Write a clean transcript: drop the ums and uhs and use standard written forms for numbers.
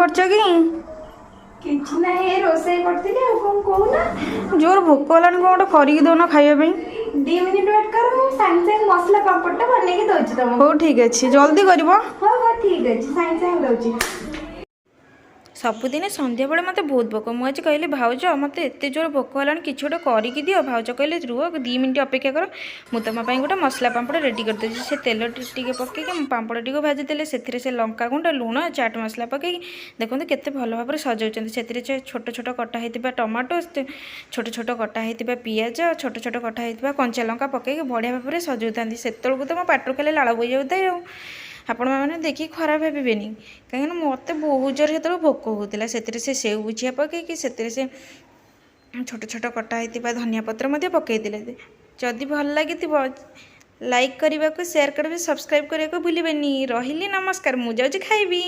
କରୁଛ କି? କିଛି ନାହିଁ, ଏଇ ରୋଷେଇ କରିଥିଲି। ଆଉ କଣ କହୁନା? ଜୋର ଭୋକ ହେଲାଣି, କଣ ଗୋଟେ କରିକି ଦଉନ ଖାଇବା ପାଇଁ। 2 ମିନିଟ୍ ୱେଟ୍ କର, ମୁଁ ସାଙ୍ଗେ ସାଙ୍ଗେ ମସଲା ପାମ୍ପଡ଼ଟା ବନେଇକି ଦଉଛି ତମକୁ। ହଉ, ଠିକ୍ ଅଛି, ଜଲ୍ଦି କରିବ। ହଉ, ଠିକ୍ ଅଛି, ସାଙ୍ଗେ ସାଙ୍ଗେ ଦଉଛି। ସବୁଦିନ ସନ୍ଧ୍ୟାବେଳେ ମୋତେ ବହୁତ ଭୋକ। ମୁଁ ଆଜି କହିଲି, ଭାଉଜ, ମୋତେ ଏତେ ଜୋର ଭୋକ ହେଲାଣି, କିଛି ଗୋଟେ କରିକି ଦିଅ। ଭାଉଜ କହିଲେ, ରୁହ, 2 ମିନିଟ୍ ଅପେକ୍ଷା କର, ମୁଁ ତୁମ ପାଇଁ ଗୋଟେ ମସଲା ପାମ୍ପଡ଼ ରେଡ଼ି କରିଦେଉଛି। ସେ ତେଲ ଟିକେ ପକେଇକି ମୁଁ ପାମ୍ପଡ଼ଟିକୁ ଭାଜିଦେଲେ। ସେଥିରେ ସେ ଲଙ୍କା ଗୁଣ୍ଡ, ଲୁଣ, ଚାଟ୍ ମସଲା ପକେଇକି ଦେଖନ୍ତୁ କେତେ ଭଲ ଭାବରେ ସଜାଉଛନ୍ତି। ସେଥିରେ ସେ ଛୋଟ ଛୋଟ କଟା ହେଇଥିବା ଟମାଟୋ, ଛୋଟ ଛୋଟ କଟା ହେଇଥିବା ପିଆଜ, ଛୋଟ ଛୋଟ କଟା ହେଇଥିବା କଞ୍ଚା ଲଙ୍କା ପକେଇକି ବଢ଼ିଆ ଭାବରେ ସଜାଉଥାନ୍ତି। ସେତେବେଳକୁ ତ ମୋ ପାଟିରୁ ଖାଲି ଲାଳ ବୋହି ଯାଉଥାଏ। ଆଉ ଆପଣମାନେ ଦେଖିକି ଖରାପ ଭାବିବେନି, କାହିଁକିନା ମୋତେ ବହୁତ ଜୋରେ ସେତେବେଳେ ଭୋକ ହେଉଥିଲା। ସେଥିରେ ସେ ସେଉ ବୁଝିଆ ପକେଇକି, ସେଥିରେ ସେ ଛୋଟ ଛୋଟ କଟା ହେଇଥିବା ଧନିଆ ପତ୍ର ମଧ୍ୟ ପକାଇଦେଲେ। ଯଦି ଭଲ ଲାଗିଥିବ, ଲାଇକ୍ କରିବାକୁ, ସେୟାର କରିବାକୁ, ସବସ୍କ୍ରାଇବ୍ କରିବାକୁ ଭୁଲିବେନି। ରହିଲି, ନମସ୍କାର। ମୁଁ ଯାଉଛି ଖାଇବି।